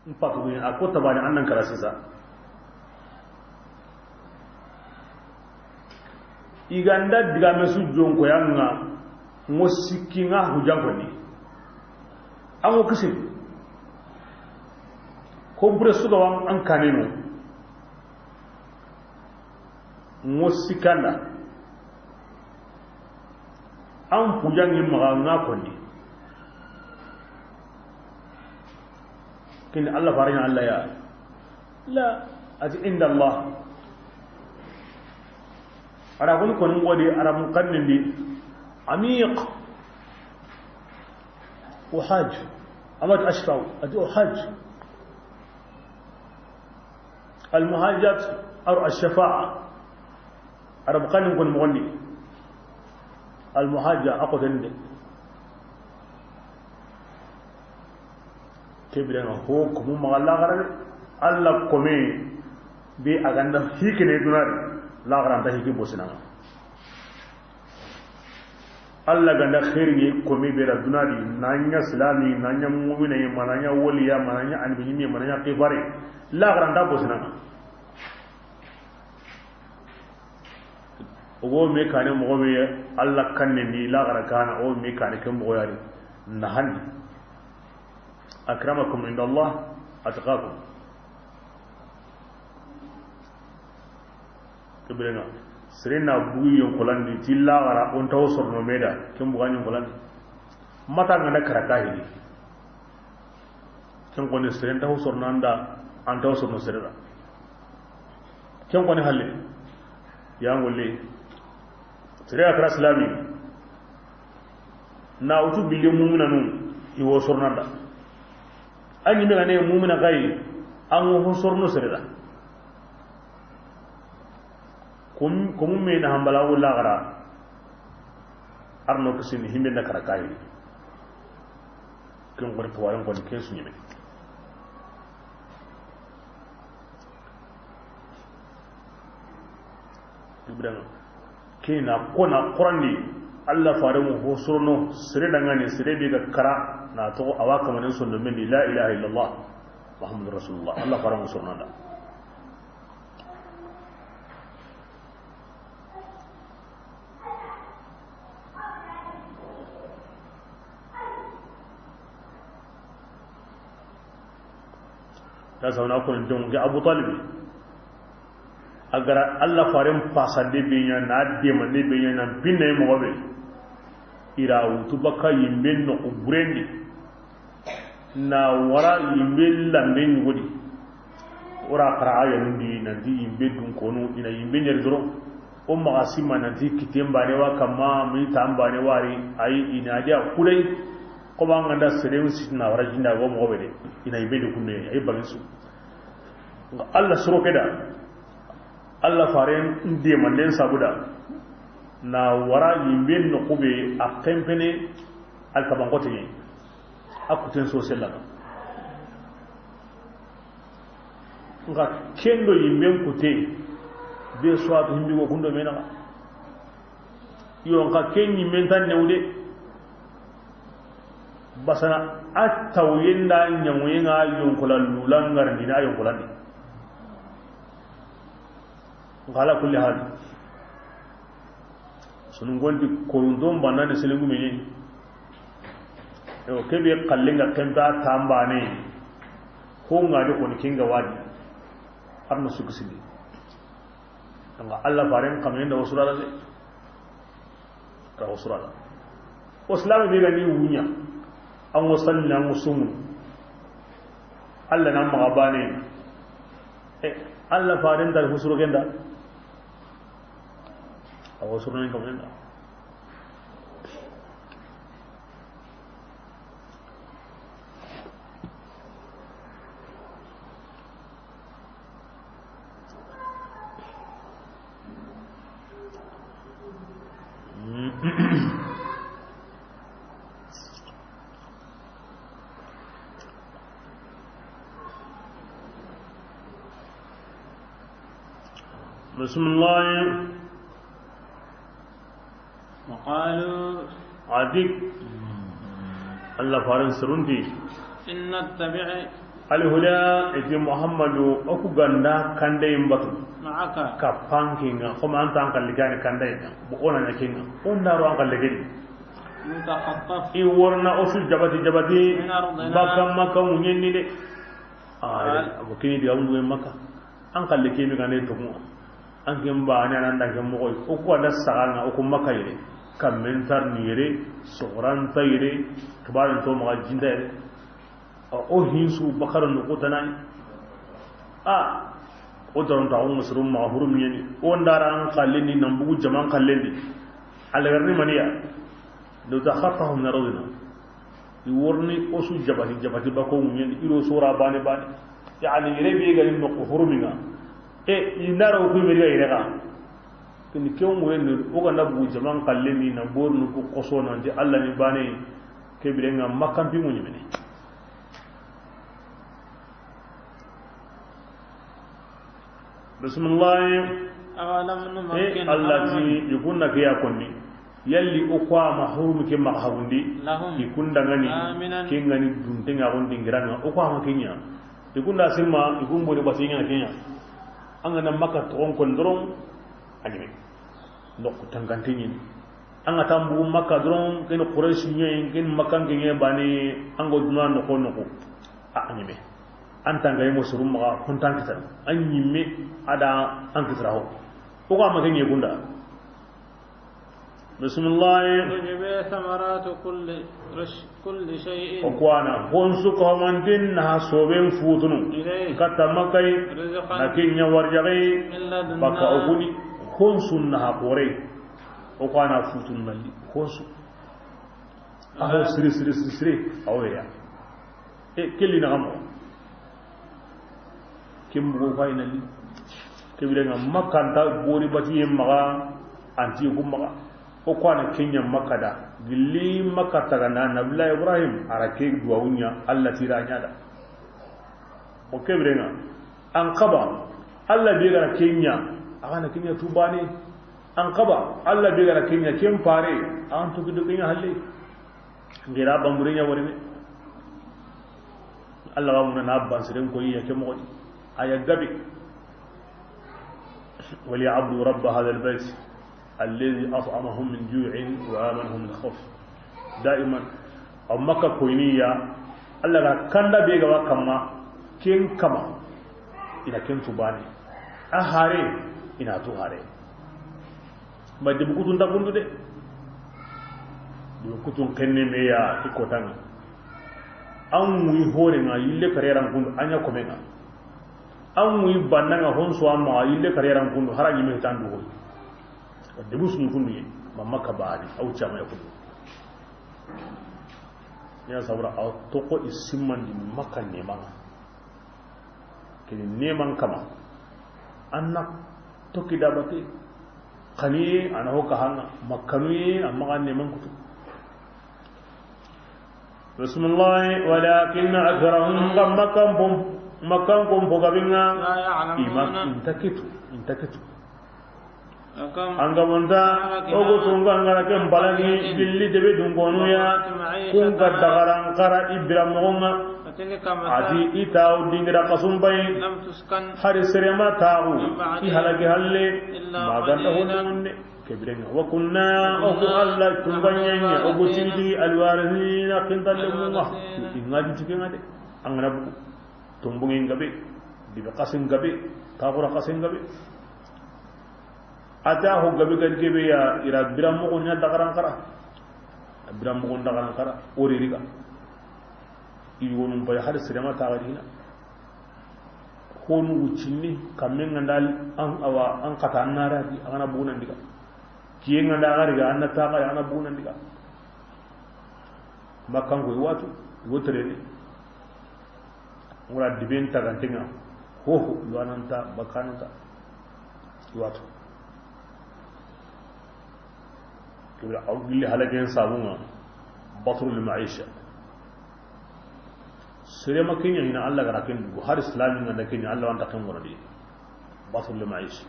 N patugu a ko tabani an nan kara sisan. Iganda digame su jonkoya nga ngo sikki nga hujan koni an wo kisi ko bure suga wan an kaneno ngo sikanda an pujangi maga nga koni kin Allah farina Allah ya la ati inda Allah ara kun kon ngodi ara mun kannindi amiq وحاج أمد أشفع أدي أحاج المهاجات أو الشفاعة أرب قنن كن مغني المهاجة أقوى تندي كبيرنا هو كم مغلا غرب الله كمي بي أغنى هيك ندونار لا غرام تهيك بوسنا Allah ganda khairi komi be dunadi nanya islami nanya mu'mina mananya waliya mananya annabi mananya kifare la granda bosina ogo me kane mo be Allah kanne ni la gara kana o me kane kan mo yari nahandi akramakum inda Allah atqakum kibrena serena bugu yonkolandi ti lagara on taw sorno meda ken buga yonkolandi mata ngana karaka hili ken koni seren taw sorno anda an taw sorno serera ken koni halle yangolle serera kra islami na utu bille mumuna nun iwo sorno anda anyi me ngane mumuna kai an wo sorno serera komu me na hambala wala gara arno kisin himbe na karakai ken gori tawayon gori ken sunyime ibrahim kina kona qurani alla fare mu hosurno sire dangane sire bi ga kara na to awaka manin sunno min la ilaha illallah muhammadur rasulullah alla fare mu surno da ta sauna ko don ga Abu Talib agara alla farin pasande be nya na de man ne be nya na binne mo be ira wutu baka yimbe no ko burendi na wara yimbe lambe ngodi ora qara aya ndi na di yimbe dun kono ina yimbe nyer doro o maga simma na di kitemba ne wa kama mi tamba ne wari ayi ina dia kulai ko banganda serem sitina wara jinda go mo be de ina yimbe de kunne ay balinsu Allah suro keda Allah faren ndiye manden sabuda na wara yimbe no kube a kempene alkabangote ni akuten so sella nga kendo yimbe kute be so to himbi go kundo mena yo nga kenyi mentan neude basana attawinda nyanwenga yonkola lulangar ni na yonkola ni ngala kulli hal sunu gondi korundom banane selengu menye yo kebe kallinga kemba tambane ko ngadi ko ni kinga wadi arno sukusidi nga alla faren kamenda wasurala de ka wasurala waslami be gani wunya an wasalli an wasumu alla nan magabane e alla faren dal husuro genda awasuro ni kamenda بسم الله. وقالوا عديك الله فارن سرندي إن نتبع Alhuda iti Muhammadu oku ganda kande imbatu معك ka pankinga comme an tan kalligani kande bo ona nyakinga on daro an kalligani متخطف i worna osu jabati jabati من أرضنا baka maka munyenni de ah abo kini diga mungu maka an kallike mi gane to mu an ken ba ne nan da ken mo o ko da saganga o ko maka yere kam mentar ni yere soran ta yere kibaran to ma jinda yere o hinsu bakaran no ko tanai a o doron ta on musrum ma hurum yeni o ndara an kalleni nan bugu jaman kalleni alagarni maniya do takhattahum min ardina iworni osu jabati jabati bako mun iro sora bane bane yani yere bi ga no huruminga e inaro ko mi ga yere ga kini kew mu ne o ga nabu jaman kalleni na bornu ko koso nan di Allah ni bane ke birenga makampi mu nyimene bismillah awalam numakkin allati yukunna kiya konni yalli o kwa ma hurumu ke makahundi ikunda ngani ke ngani duntenga gondi ngiranga o kwa ma kenya ikunda simma ikumbo de basinga kenya anga na maka to on kon doron anime donc tangantini anga tambu maka doron ken quraish nyen ken makan ken bani ango duna no ko no ko a anime anta ngay mo surum ma kon tan kitar an yimme ada an kitara ho o kwa ma kenya ikunda bismillah تجبي ثمرات كل شيء وكوانا هونسو كومانتين نها سوبين فوتنو إليه كتا مكاي رزقا لكن يورجغي من لدنا بكا أغني هونسو نها قوري وكوانا فوتن مالي هونسو أهو سري سري سري سري أو يا إيه كل نغمو كم بقول فاين لي كبيرنا مكان تا بوري بتي مغا أنتي يكون مغا o kwana kenya makka da gilli makka taga na nabila ibrahim arake duwawunya alla tira nyada o kebrenga an qaba alla bi gara kenya agana kenya tubani an qaba alla bi gara kenya kem pare an to kido kenya halle ngira bamurenya worime alla wa mun na ban siren ko yiya kemo aya gabi wali abdu rabb hadha albayt الذي أطعمهم من جوع وآمنهم من خوف دائما أمك كوينية الله كان بيغا وكما كين كما إلى كين تباني أهاري إلى تهاري ما دبكوتون تكون دي دبكوتون كني ميا إكوتان أم ويهورنا يلي كريران كون أنيا كومينا أم ويباننا هون سوا ما يلي كريران كون هراجي مهتان دوه debu sun kundu mamma ka baani aw chama yakudu ya sabra aw toko isimman di makka nema kini neman kama anna toki dabate khani ana ho kahanga makkanu amma neman kutu bismillah walakin aktharuhum makam pum makam kum fogabinga la ima ya'lamuna intakitu intakitu وكم angamonta ogo tunga ngara ke mbalagi billi debe dungonu ya kun ka dagaran kara ibira mogonga وتلك ati مساكن itaw dingira kasumbai لم تسكن hari serema tawu i halaki halle إلا maganta قليلا honne kebirenga wa kunna ogo alla tunga nyanya ogo tigiti alwarithina kintalle munga ingaji tikenga de angana bu tombongen gabe dibe kasen gabe takura kasen gabe ata ho gabe gadi kebe ya ira biramogo nya dagaran kara biramogo dagaran kara ori riga iwonum bay har sirema tagarina honu wucinni kamen ngandal an awa an kata annara di angana buguna ndiga kiye nganda gariga anna taga ana buguna ndiga makkan ko watu wotere ni ngura diben tagantenga hoho yuananta bakananta watu kibra awgili halagen sabunga batrul maisha sirema kenya hina alla gara ken dugu har islami nganda kenya alla wanta ken worodi batrul maisha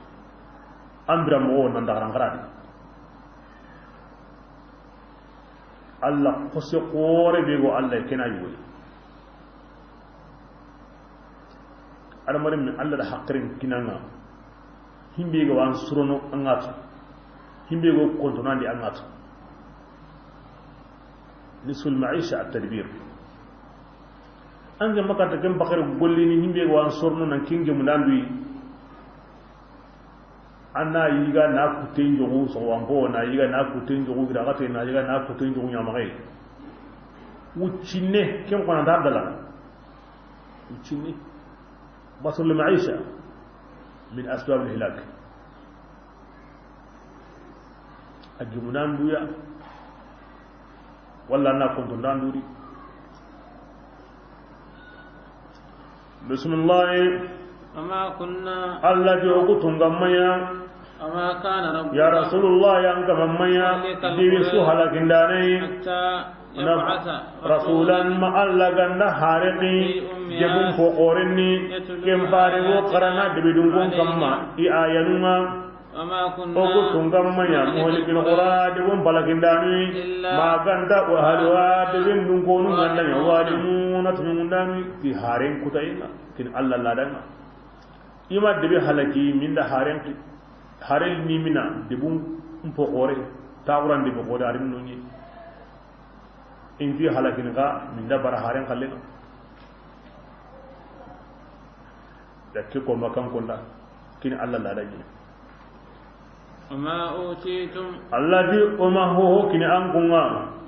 ambira mo nan daga ngaradi alla qose qore be go alla kena yuwi Adamaden min alla da hakkirin kinanga himbe ga wan surono angatu himbe go kontonandi angatu nisul ma'isha at-tadbir ange makata kem bakare gollini himbe go wan sorno nan kinge munandu anna yiga na kuten jogu so wambo na yiga na kuten jogu gira gate na yiga na kuten jogu nyamare wuccinne kem kona dardala wuccinne basul ma'isha min asbab al-hilak agimunan duya walla na konto danduri bismillah وما كنا الذي وقتهم غميا وما كان ربك يا رسول الله يا غميا دي سهلا كنداني حتى يبعث رسولا ما الله غند حارقي جبن فوقورني كم فارغ قرنا دبدون كما اي ايانما وما كنا وقتهم غميا مهلك القرى دبن بلكنداني ما غند وهلوا دبن دونكونو غند والمون تمنداني في حارين كتاينا كن الله لا دنا ima debe halaki min da haren harel ni mina debun mpokore tawran debe ko darim nonyi in fi halakin ga min da bara haren khalena da ke ko makan konda kin Allah la daji وما utitum alladi o ma ho kin an kunga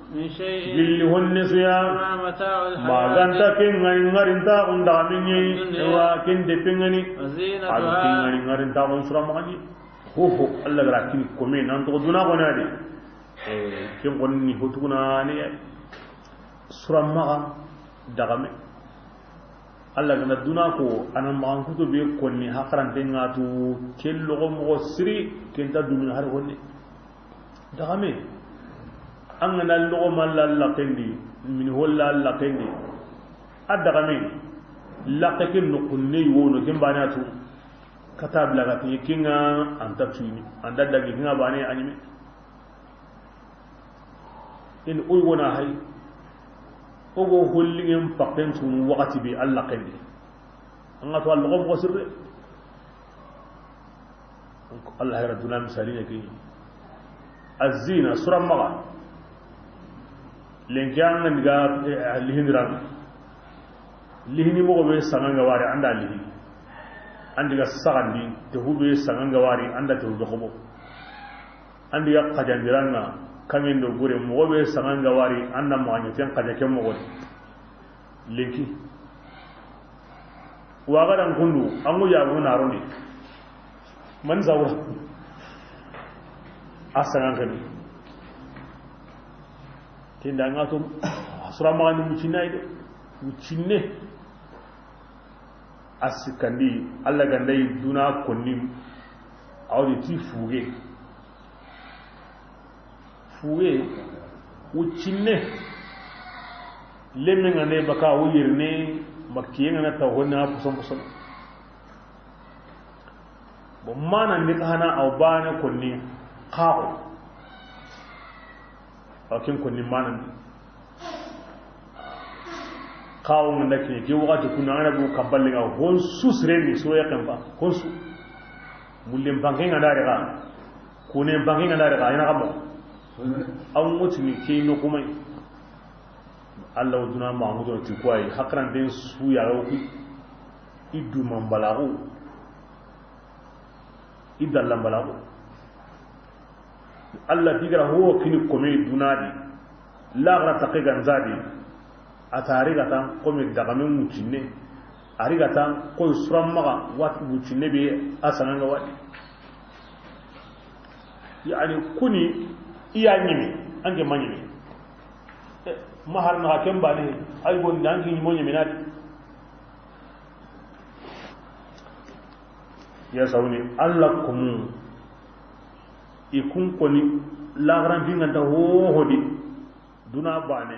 من شيء gilli honne siya ما متاع الحياة maganta kin ngari ngarinta unda minyi wa kin de pingani adu kin وزينتها ngari ngarinta on sura magani ho ho Allah gara kin kome nan to duna gona de kin gonni hotuna ne sura maga dagame Allah gana duna ko anan magan kuto be konni hakarante ngatu kello mo siri kin ta dumin har honne dagame an gana logo man la laqendi min holla laqendi adaga men laqe no kunne wono ken banatu katab la gati kinga anta tuini anda dagi kinga bane anime in uy wona hay ogo hollingen pakken sunu wakati bi alla qendi anga to logo mo sirre Allah ya misalina ki azina sura maga lenki an ndiga lihindiran lihini mogo be sanganga wari anda lihi andiga sagandi te hube sanganga wari anda te hube khobo andiga kajandiranga kangen do gure mogo be sanganga wari anda maanyo ten kaja kem mogo lenki wagaran kundu angu yabu narondi man zawra asanganga ni tinda nga to sura ma ni mucinay de mucinne asikandi alla ganday duna konni awdi ti fuge fuge mucinne lemme ngane baka wo yirne makkiye ngana taw honna poson poson bo mana ni hana aw bana konni qaaw akin kunni manan kawo nganda ke ke wakati kunna ana bu kaballe ga hon susre ni so ya kan fa hon su mulle banke nganda re ga kune banke nganda re ga ina kamo an mutu ni ke no kuma Allah duna ma mu ti kwai hakran den su ya ro ku idu mambalago idallan balago Allah digra huwa kini kome dunadi lagra taqi ganzadi atari gatan kome dagame mutinne ari gatan ko surammaga wat mutinne be asanga wadi yani kuni iya nyimi ange manyimi mahar na kembale ay gon dangi mo nyimi nadi ya sawni Allah kumu ikun koni lagran finganta ho hodi duna bane